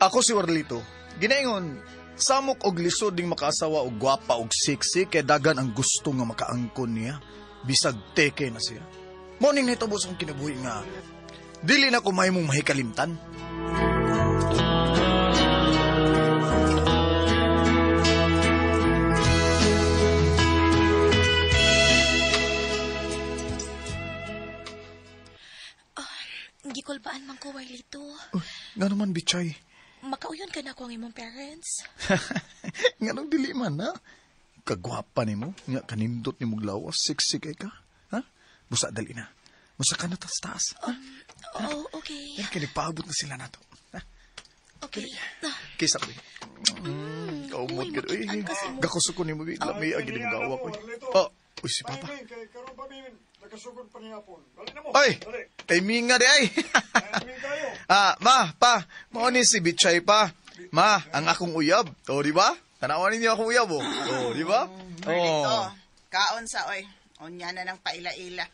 Ako si Warlito. Ginaingon, samok og lisod ding makaasawa og gwapa og sexy kay dagan ang gusto nga makaangkon niya. Bisag teke na siya. Morning nahitabo sa akong kinabuhi nga dili na ko mahimong mahikalimtan. Gikulbaan man ko, Warlito. Nga naman, Bichay. Makauyon ka na ko ang imong parents. Nga nang dili man, ha? Kagwapa ni mo. Nga kanindot ni mong lawas. Siksik ay ka. Ha? Busa, dali na. Busa ka na tas taas. Ha? Oh, okay. Yan, kay nagpaabot na sila nato. Ha? Okay. Kisa ko. Kaumot Uy, ka. Uy, makitaan kasi mo. gakuso ko ni mo. Lami, agi ni gawa ko. Oh, uy, si Papa. Kay karon pa mi nakasugod pa nihapon. Dali na mo. Ay, Dali. timing nga di ay. Timing kayo. Ah, ma, pa, mao ni si Bichay pa. Ma, ang akong uyab. O, di ba? Tanawan ninyo akong uyab, oh. O, di ba? Ito, Oh. kaon sa oy. Unya na ng paila-ila.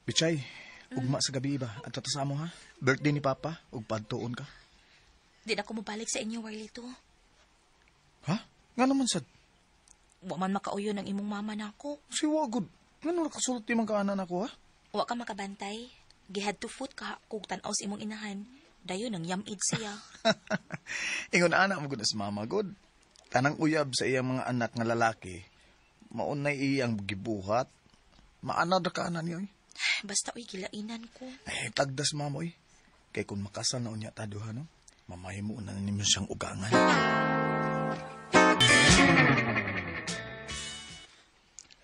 Bichay, ugma sa gabi ba? At sa mo ha? Birthday ni Papa, ug padtuon ka. Di na ko mobalik sa inyo, Warlito. Ha? Nga naman sad. Wa man makauyon ang imong mama nako. Si Wagod, nga nung nakasulti man ka ana nako ha? Wa ka makabantay. Gihad to foot ka kug tan-aw sa imong inahan. Dayon ang yamid siya. Ingon ana mo gud sa mama god. Tanang uyab sa iyang mga anak nga lalaki, maunay iyang gibuhat. Maanad ra ka ana niya oy. Basta uy gilainan ko. Ay, tagdas mama oy. Kay kung makasal na unya ta duha no, mamahimo na ninyo siyang ugangan.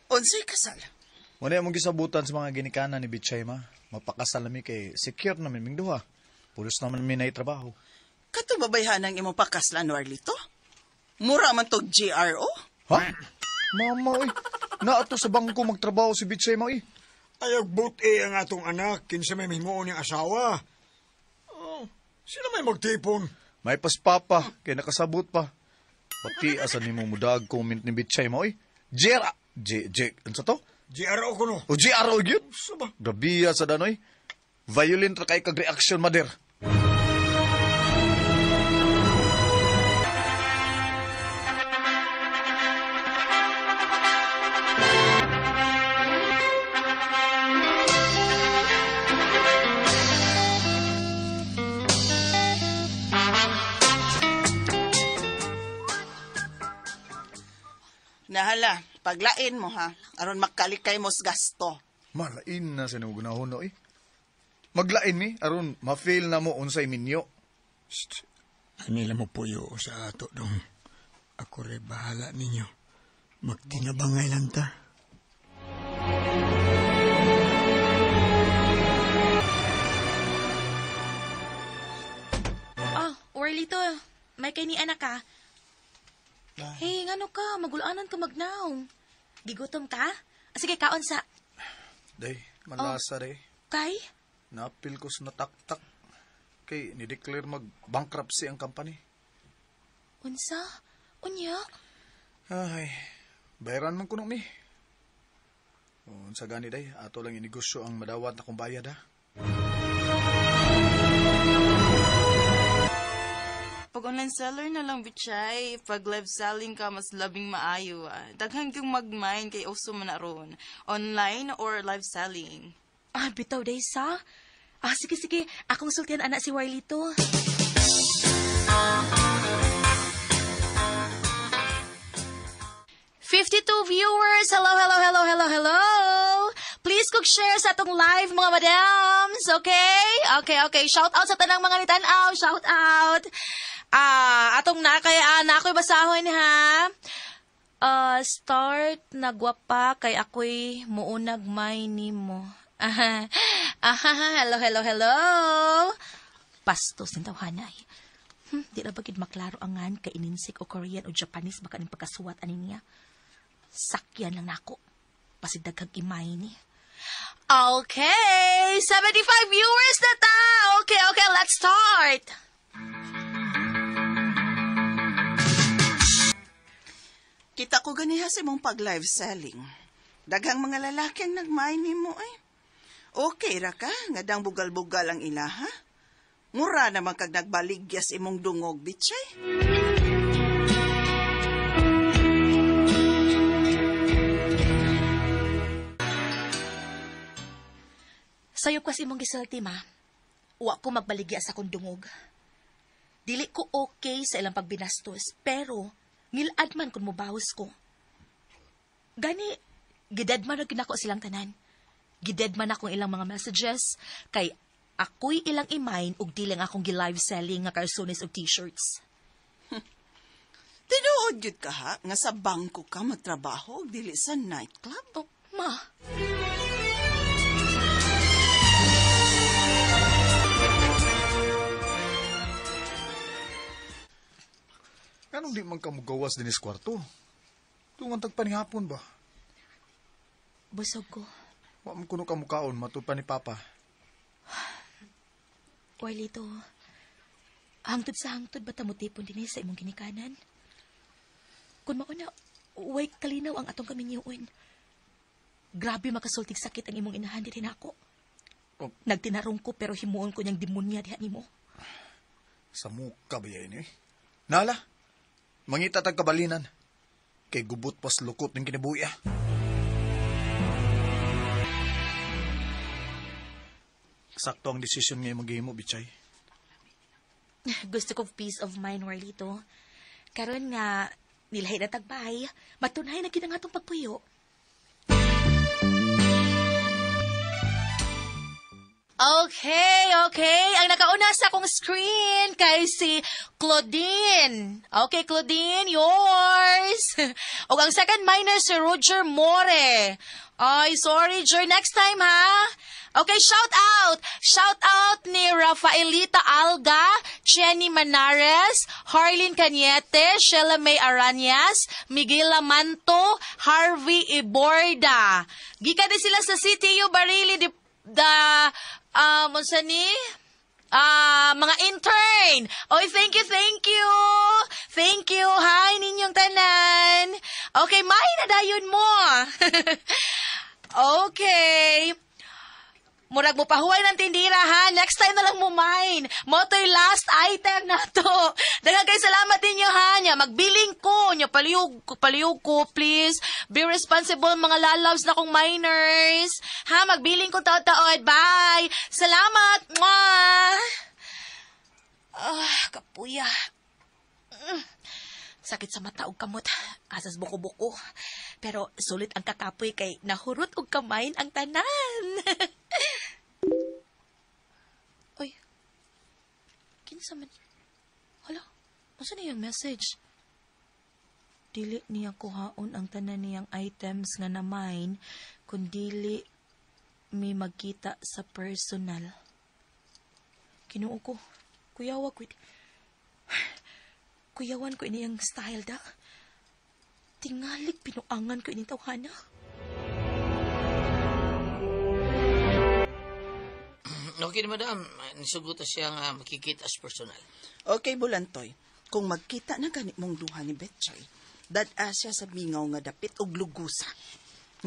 Unsay kasal? Muna mong gisabutan sa mga ginikanan ni Bichay ma. Mapakasal nami kay secure namin ming duha. Pulos naman mi na trabaho. Kato babayhan ang imong pakaslan, Warlito? Mura man tog GRO? Ha? Mama oy. Naato sa bangko magtrabaho si Bichay ma oy. Ayag buti ang atong anak kinsa may mihimuon niyang asawa. Oh, sila may magtipon. May pas papa, kay nakasabot pa. Pati asa nimo mudag comment ni Bichay mo oy. JR J J unsa to? GRO ko no. O JR o gyud. Saba. Grabe sa danoy. Violent ra kay kag reaction mader. Nahala, paglain mo ha. Aron makalikay mo sa gasto. Malain na sa gunahon no oy. Maglain mi aron ma-fail na mo unsay minyo. Shh. Anila mo puyo sa ato dong. Ako rin bahala ninyo. Magtinabangay lang ta. Oh, Warlito, may kay ni anak ka. Hey, ngano ka? Magulanan ka magnaw. Gigutom ka? Ah, sige, kaon sa... Day, malasa day. Kay? Napil ko sa nataktak. Kay ni-declare mag bankruptcy ang company. Unsa? Unya? Ay, bayaran man kuno mi. Unsa gani day, ato lang inegosyo ang madawat na kong bayad ha. Pag online seller na lang, Bichay. Pag live selling ka, mas labing maayo. Ah. Daghan kang mag-mind kay uso man na ron. Online or live selling. Ah, bitaw day sa. Ah, sige, sige. Akong sultian anak si Warlito. 52 viewers! Hello, hello, hello, hello, hello! Please cook share sa atong live, mga madams! Okay? Okay, okay. Shout out sa tanang mga nitanaw. Shout out! Ah, atong na kay na ako'y basahon ha. Start nagwapa kay ako'y muunag may nimo. Aha. Aha, hello, hello, hello. Pastos ng tawhanay. Di na ba gid maklaro ang ngan kay ininsik o Korean o Japanese baka ning pagkasuwat ani niya. Sakyan lang nako. Pasig daghang imay ni. Okay, 75 viewers na ta. Okay, okay, let's start. Kita ko ganiha sa imong pag-live selling. Daghang mga lalaki ang nagmain nimo eh. Okay ra ka, nga dang bugal-bugal ang ilaha. Mura naman kag nagbaligyas imong dungog, Bitchay. Sayop kas imong gisulti, ma. Wa ko magbaligya sa akong dungog. Dili ko okay sa ilang pagbinastos, pero ngilad man kung mubawos ko. Gani, gidedman na ginako silang tanan. Gidedman akong ilang mga messages, kay ako'y ilang imain ug dili ang akong gi-live selling nga karsones og t-shirts. Tinuod yun ka ha, nga sa bangko ka magtrabaho ug dili sa nightclub? Oh, ma. Anong di man ka mugawas dinis kwarto? Tungan tagpanihapon ba? Busog ko. Wa man kuno ka mukaon, matud pa ni Papa. Orlito, hangtod sa hangtod ba ta motipon dinhi sa imong ginikanan? Kung mauna, way kalinaw ang atong kaminyoon. Grabe makasultig sakit ang imong inahan dinhi nako. Oh. Nagtinarong ko pero himuon ko niyang demonya diha nimo. Sa muka ba yan eh? Nala, mangita tag kabalinan. Kay gubot pas lukot ng kinabuya. Sakto ang desisyon nga imong gihimo, Bichay. Gusto ko peace of mind, Warlito. Karon nga, nilahi na tagbay, matunay na gid ang atong pagpuyo. Okay, okay. Ang nakauna sa akong screen kay si Claudine. Okay, Claudine, yours. O ang second minor si Roger More. Ay, sorry, Jer. Next time, ha? Okay, shout out. Shout out ni Rafaelita Alga, Jenny Manares, Harlin Cañete, Sheila May Aranias, Miguel Lamanto, Harvey Iborda. Gika din sila sa CTU Barili, unsa ni? Mga intern. Oy, thank you, thank you. Thank you. Hi ninyong tanan. Okay, may na dayon mo. Okay. Murag mo pahuway ng tindira ha. Next time na lang mo mine. Moto'y last item na to. Daghang kay salamat ninyo ha. Nya magbiling ko, nya paliyog ko, please. Be responsible mga lalabs na kong minors. Ha, magbiling ko taod-taod. Bye. Salamat. Mwah. Ah, kapuya. Sakit sa mata og kamot. Asas buko-buko. Pero sulit ang kakapoy kay nahurot og kamain ang tanan. Oy. Kinsa man? Hala, unsa na yung message? Dili niya kuhaon ang tanan niyang items nga na-mine kun dili mi magkita sa personal. Kinuo ko. Kuyawa ko. Kuyawan ko iniyang style da. Tingalig pinuangan ko ining tawhana. Okay na, madam. Nisugot na siya nga makikita as personal. Okay, Bulantoy. Kung magkita na gani mong duha ni Betchay, dad-a siya sa mingaw nga dapit og lugusa.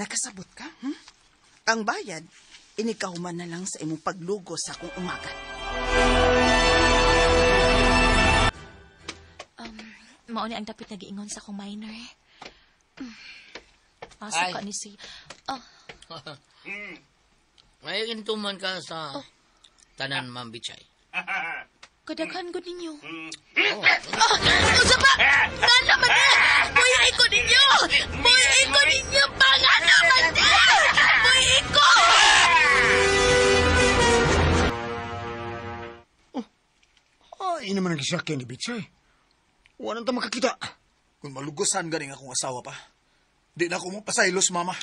Nakasabot ka, Ang bayad, inikahuman na lang sa imong paglugos sa akong umaga. Mao ni ang dapit nagiingon sa akong minor. Asa ka ni si... Oh. May intuman ka sa tanan, Ma'am Bichay. Kadaghan ko ninyo. Oh. Unsa ba? Nga naman eh! Buhi ko ninyo! Buhi ko ninyo pa! Nga naman eh! Buhi ko! Oh, ay naman ang gisakyan ni Bichay. Wala nang ta makakita. Kung malugusan ganing akong asawa pa, di na ako mo pasaylos, mama.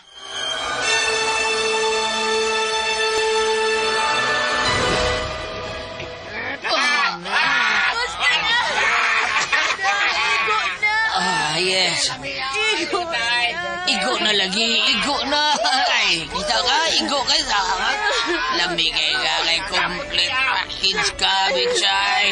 Basta na! Igo na! Ah, yes. Igo na! Igo na lagi. Igo na. Ay, kita ka. Igo ka sa. Lamig kay ka. Kay complete package ka, Bichay.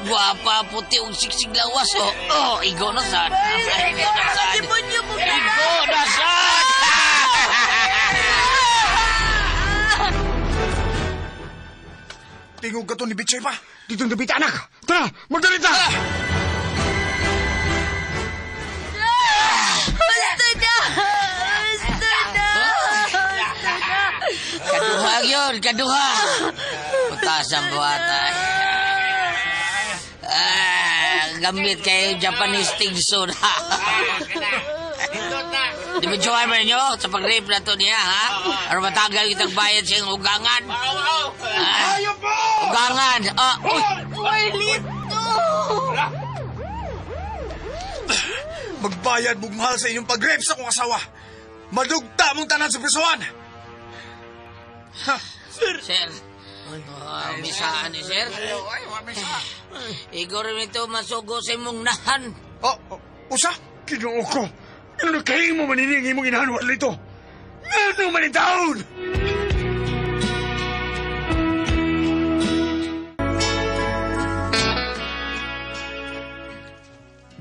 Guwapa, puti, ug siksig lawas. Oh, oh, igo na sad. Igo na sad. Demonyo mo Igo na sad. Tingog ka to ni Bichay pa. Dito ang dapita, anak! Tara! Magdalita! Gusto na! Gusto na! Gusto na! Kaduha yun, kaduha. Putas ang buhata. Ah, gamit kayo Japanese tingso na. Di ba jowan man ninyo sa pag-rape na to niya, ha? Aron matagal kitang bayad sa iyong ugangan. Ah, ugangan. Ah, uy! Warlito! Magbayad mong mahal sa inyong pag-rape sa akong asawa. Madugta mong tanan sa prisuhan. Sir. Oh, misaan ni sir. Igor nito masugo sa imong nahan. Oh, oh, usa? Ginoo ko! Ano kayo mo manining imong inahan, Warlito? Ano man taon?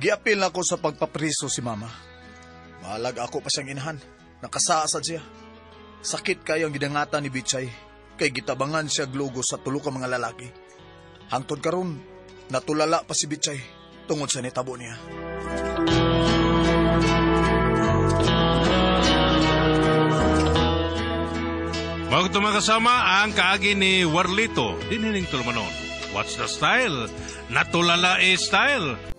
Giapil ako sa pagpapriso si mama. Mahalag ako pa siyang inahan. Nakasaasad siya. Sakit kayo ang gidangatan ni Bichay. Kay gitabangan siya glogo sa tulo ka mga lalaki. Hangtod karon, natulala pa si Bichay tungod sa nitabo niya. Mao mga kasama ang kaagi ni Warlito, dinhining tulumanon. What's the style? Natulala e style.